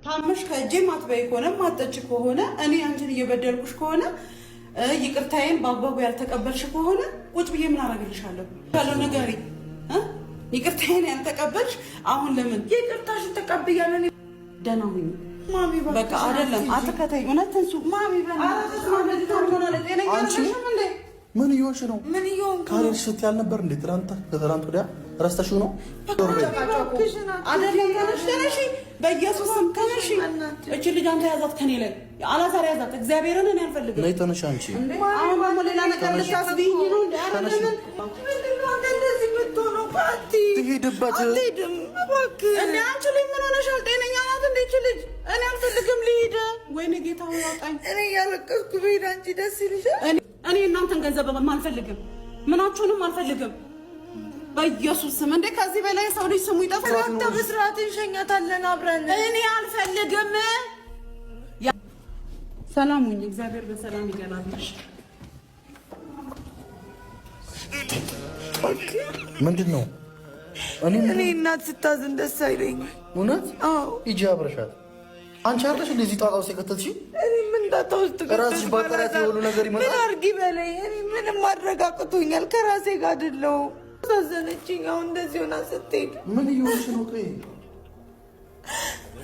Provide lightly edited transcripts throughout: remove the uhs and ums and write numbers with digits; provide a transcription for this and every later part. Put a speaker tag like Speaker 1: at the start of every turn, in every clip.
Speaker 1: ታመሽ ከእጄ ማትበይ ከሆነ፣ ማጠጭ ከሆነ፣ እኔ አንቺን እየበደልኩሽ ከሆነ፣ ይቅርታዬን በአግባቡ ያልተቀበልሽ ከሆነ ቁጭ ብዬ ምን አደርግልሻለሁ? ያለው ነገር ይቅርታዬን ያልተቀበልሽ አሁን ለምን
Speaker 2: ይቅርታሽን ተቀብያለሁ።
Speaker 1: ደህና ሁኚ። በቃ አይደለም፣ አትከተይ። እውነት ትንሱ
Speaker 2: ማሚ።
Speaker 3: አንቺ ምን እየሆንሽ ነው?
Speaker 2: ምን እየሆንኩ ነው?
Speaker 3: ካልሄድሽ ስትይ አልነበር እንዴ? ትናንት ከትናንት ወዲያ ረስተሽው ነው?
Speaker 1: አይደለም፣ ተነሽ፣ ተነሺ፣ በኢየሱስ ስም ተነሺ። እቺ ልጅ አንተ ያዛት፣ ከኔ ላይ አላዛር ያዛት። እግዚአብሔርን እኔ አልፈልግም።
Speaker 3: ነይ ተነሽ አንቺ።
Speaker 1: አሁን ደግሞ ሌላ ነገር ልታስብኝ ነው እንዴ? አይደለም።
Speaker 2: ምንድን ነው አንተ እንደዚህ የምትሆነው? ፓቲ
Speaker 3: ትሄድበት።
Speaker 2: አትሄድም እባክህ።
Speaker 1: እንዴ አንቺ ልጅ ምን ሆነሻል? ጤነኛ ናት እንዴ እቺ ልጅ? እኔ አልፈልግም፣ ልሂድ። ወይኔ ጌታ ሆይ አውጣኝ።
Speaker 2: እኔ እያለቀስኩ ብሄድ አንቺ ደስ ይልሻል?
Speaker 1: እኔ እናንተን ገንዘብ አልፈልግም፣ ምናችሁንም አልፈልግም። በኢየሱስ ስም፣ እንዴ ከዚህ በላይ ሰው ልጅ ስሙ ይጠፋል።
Speaker 2: አንተ በስርዓት እንሸኛታለን አብረን።
Speaker 1: እኔ አልፈልግም። ሰላም ሁኚ። እግዚአብሔር በሰላም ይገላልሽ።
Speaker 3: ምንድን ነው? እኔ
Speaker 2: እኔ እናት ስታዝን ደስ አይለኝም።
Speaker 3: እውነት?
Speaker 2: አዎ።
Speaker 3: ሂጂ አብረሻት። አንቺ አይደለሽ እንደዚህ ጣጣ ውስጥ የከተትሽ?
Speaker 2: እኔ ምን ጣጣ ውስጥ
Speaker 3: ራስሽ ባጠራት የሆኑ ነገር ይመጣል።
Speaker 2: ምን አድርጊ በለኝ። እኔ ምንም ማድረግ አቅቶኛል። ከራሴ ጋር አይደለሁም። አሳዘነችኝ። አሁን እንደዚህ ሆና ስትሄድ
Speaker 3: ምን እየሆንሽ ነው? ቆይ።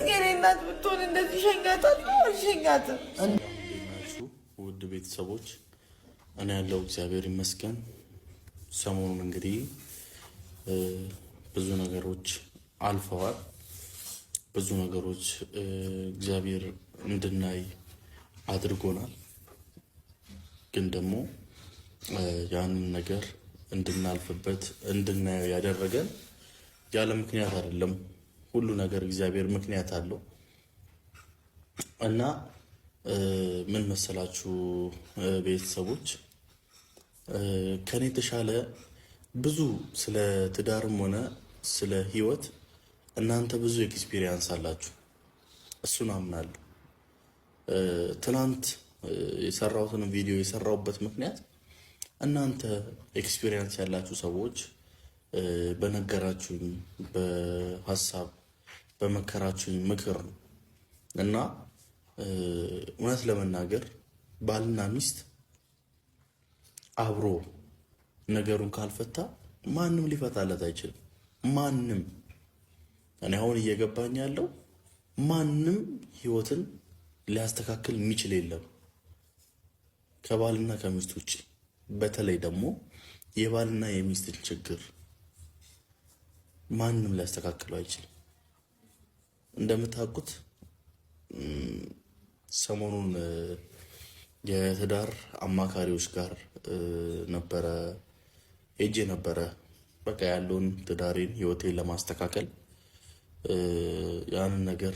Speaker 2: የኔ እናት ብትሆን እንደዚህ ሸኛታለሁ? አልሸኛትም።
Speaker 3: ናችሁ ውድ ቤተሰቦች፣ እኔ ያለው እግዚአብሔር ይመስገን። ሰሞኑን እንግዲህ ብዙ ነገሮች አልፈዋል። ብዙ ነገሮች እግዚአብሔር እንድናይ አድርጎናል። ግን ደግሞ ያንን ነገር እንድናልፍበት፣ እንድናየው ያደረገን ያለ ምክንያት አይደለም። ሁሉ ነገር እግዚአብሔር ምክንያት አለው። እና ምን መሰላችሁ ቤተሰቦች፣ ከኔ የተሻለ ብዙ ስለ ትዳርም ሆነ ስለ ሕይወት እናንተ ብዙ experience አላችሁ። እሱን አምናለሁ። ትናንት የሰራሁትን ቪዲዮ የሰራሁበት ምክንያት እናንተ experience ያላችሁ ሰዎች በነገራችሁኝ፣ በሀሳብ በመከራችሁኝ ምክር ነው። እና እውነት ለመናገር ባልና ሚስት አብሮ ነገሩን ካልፈታ ማንም ሊፈታለት አይችልም። ማንም። እኔ አሁን እየገባኝ ያለው ማንም ህይወትን ሊያስተካክል የሚችል የለም ከባልና ከሚስት ውጭ። በተለይ ደግሞ የባልና የሚስትን ችግር ማንም ሊያስተካክለው አይችልም። እንደምታውቁት ሰሞኑን የትዳር አማካሪዎች ጋር ነበረ ሄጄ ነበረ። በቃ ያለውን ትዳሬን ህይወቴን ለማስተካከል ያንን ነገር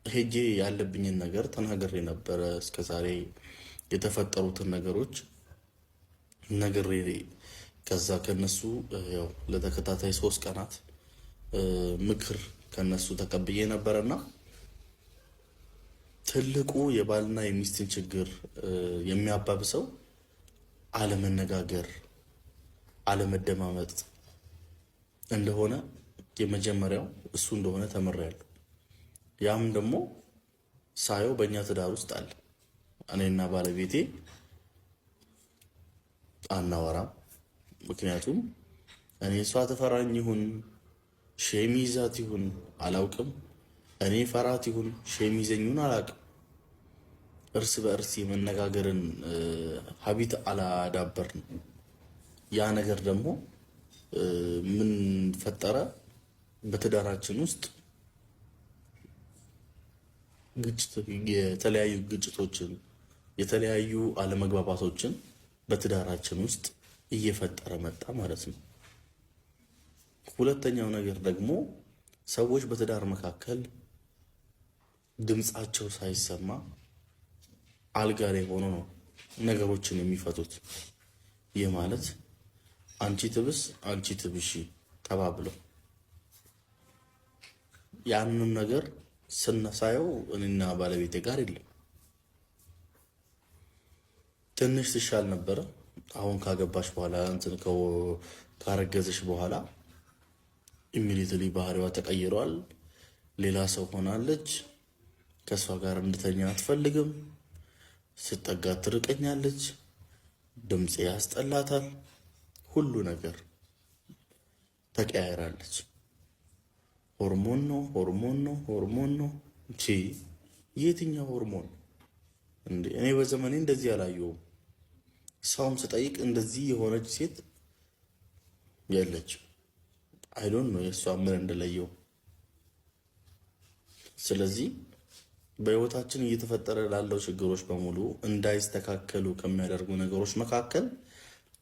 Speaker 3: ሄጄ ያለብኝን ነገር ተናግሬ ነበረ። እስከዛሬ የተፈጠሩትን ነገሮች ነግሬ ከዛ ከነሱ ያው ለተከታታይ 3 ቀናት ምክር ከነሱ ተቀብዬ ነበረና ትልቁ የባልና የሚስትን ችግር የሚያባብሰው አለመነጋገር፣ አለመደማመጥ እንደሆነ፣ የመጀመሪያው እሱ እንደሆነ ተምሬያለሁ። ያም ደግሞ ሳየው በእኛ ትዳር ውስጥ አለ። እኔና ባለቤቴ አናወራም። ምክንያቱም እኔ እሷ ትፈራኝ ይሁን shame ይዛት ይሁን አላውቅም። እኔ ፈራት ይሁን shame ይዘኝ ይሁን አላውቅም። እርስ በእርስ የመነጋገርን habit አላዳበርንም። ያ ነገር ደግሞ ምን ፈጠረ? በትዳራችን ውስጥ ግጭት፣ የተለያዩ ግጭቶችን፣ የተለያዩ አለመግባባቶችን በትዳራችን ውስጥ እየፈጠረ መጣ ማለት ነው። ሁለተኛው ነገር ደግሞ ሰዎች በትዳር መካከል ድምፃቸው ሳይሰማ አልጋ ላይ ሆኖ ነው ነገሮችን የሚፈቱት። ይህ ማለት አንቺ ትብስ አንቺ ትብሺ ተባብለው ያንንም ነገር ስናሳየው እኔና ባለቤቴ ጋር የለም። ትንሽ ትሻል ነበረ። አሁን ካገባሽ በኋላ፣ እንትን ካረገዘሽ በኋላ immediately ባህሪዋ ተቀይሯል። ሌላ ሰው ሆናለች። ከእሷ ጋር እንድተኛ አትፈልግም። ስጠጋ ትርቀኛለች። ድምፄ ያስጠላታል። ሁሉ ነገር ተቀያይራለች። ሆርሞን ነው ሆርሞን ነው ሆርሞን ነው። የትኛው ሆርሞን እንዴ? እኔ በዘመኔ እንደዚህ አላየሁም። ሰውም ስጠይቅ እንደዚህ የሆነች ሴት የለችም። I don't know የእሷ ምን እንደለየው። ስለዚህ በህይወታችን እየተፈጠረ ላለው ችግሮች በሙሉ እንዳይስተካከሉ ከሚያደርጉ ነገሮች መካከል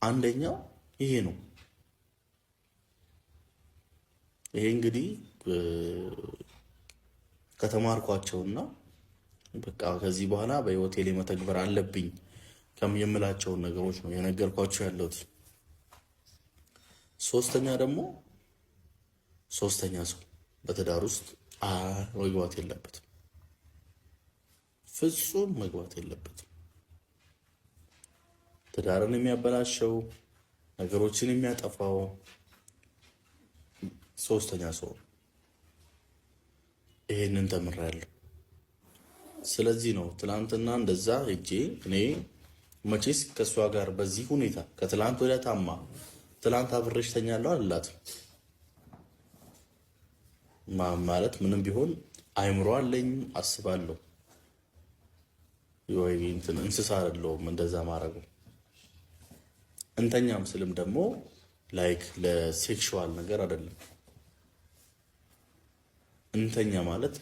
Speaker 3: አንደኛው ይሄ ነው። ይሄ እንግዲህ ከተማርኳቸውና በቃ ከዚህ በኋላ በህይወቴ ላይ መተግበር አለብኝ የምላቸውን ነገሮች ነው የነገርኳቸው ያለሁት። ሶስተኛ ደግሞ ሶስተኛ ሰው በትዳር ውስጥ መግባት የለበትም። ፍጹም መግባት የለበትም። ትዳርን የሚያበላሸው ነገሮችን የሚያጠፋው ሶስተኛ ሰው ነው። ይሄንን ተምሬያለሁ። ስለዚህ ነው ትናንትና እንደዛ ሄጄ እኔ መቼስ ከእሷ ጋር በዚህ ሁኔታ ከትላንት ወዲያ ታማ ትላንት አብሬሽ ተኛለሁ አልላትም። ማለት ምንም ቢሆን አይምሮ አለኝ አስባለሁ። ወይ እንትን እንስሳ አይደለሁም እንደዛ ማድረገው። እንተኛም ስልም ደግሞ like ለ sexual ነገር አይደለም። እንተኛ ማለት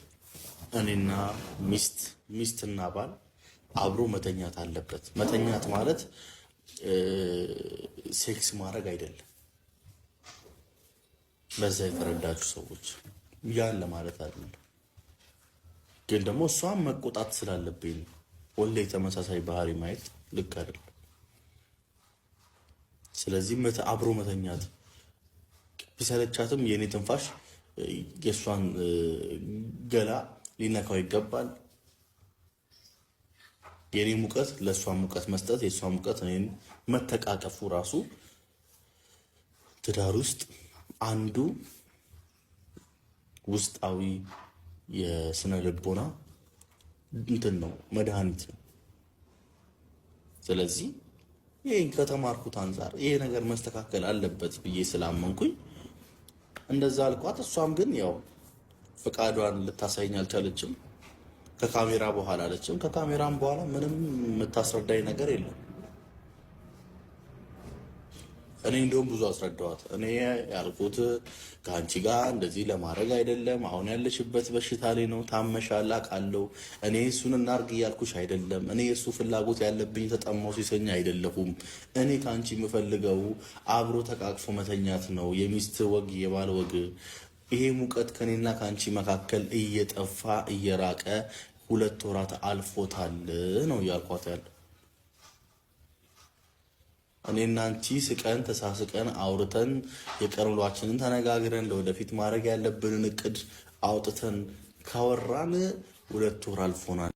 Speaker 3: እኔና ሚስት ሚስትና ባል አብሮ መተኛት አለበት። መተኛት ማለት ሴክስ ማድረግ አይደለም። በዛ የተረዳችሁ ሰዎች ያን ለማለት አይደለም። ግን ደግሞ እሷን መቆጣት ስላለብኝ ነው። ሁሌ ተመሳሳይ ባህሪ ማየት ልክ አይደለም። ስለዚህ አብሮ መተኛት ቢሰለቻትም የእኔ ትንፋሽ የእሷን ገላ ሊነካው ይገባል። የእኔ ሙቀት ለእሷ ሙቀት መስጠት፣ የእሷ ሙቀት እኔን መተቃቀፉ ራሱ ትዳር ውስጥ አንዱ ውስጣዊ የስነ ልቦና እንትን ነው፣ መድኃኒት ነው። ስለዚህ ይህን ከተማርኩት አንጻር ይሄ ነገር መስተካከል አለበት ብዬ ስላመንኩኝ እንደዛ አልኳት። እሷም ግን ያው ፈቃዷን ልታሳይኝ አልቻለችም። ከካሜራ በኋላ አለችም። ከካሜራም በኋላ ምንም የምታስረዳኝ ነገር የለም። እኔ እንደውም ብዙ አስረዳዋት። እኔ ያልኩት ከአንቺ ጋር እንደዚህ ለማድረግ አይደለም። አሁን ያለሽበት በሽታ ላይ ነው፣ ታመሻል፣ አውቃለሁ። እኔ እሱን እናርግ እያልኩሽ አይደለም። እኔ የእሱ ፍላጎት ያለብኝ ተጠማው ሲሰኝ አይደለሁም። እኔ ከአንቺ የምፈልገው አብሮ ተቃቅፎ መተኛት ነው፣ የሚስት ወግ፣ የባል ወግ። ይሄ ሙቀት ከኔና ከአንቺ መካከል እየጠፋ እየራቀ 2 ወራት አልፎታል ነው እያልኳት ያለው። እኔና አንቺ ስቀን ተሳስቀን አውርተን የቀን ውሏችንን ተነጋግረን ለወደፊት ማድረግ ያለብንን እቅድ አውጥተን ካወራን 2 ወር አልፎናል።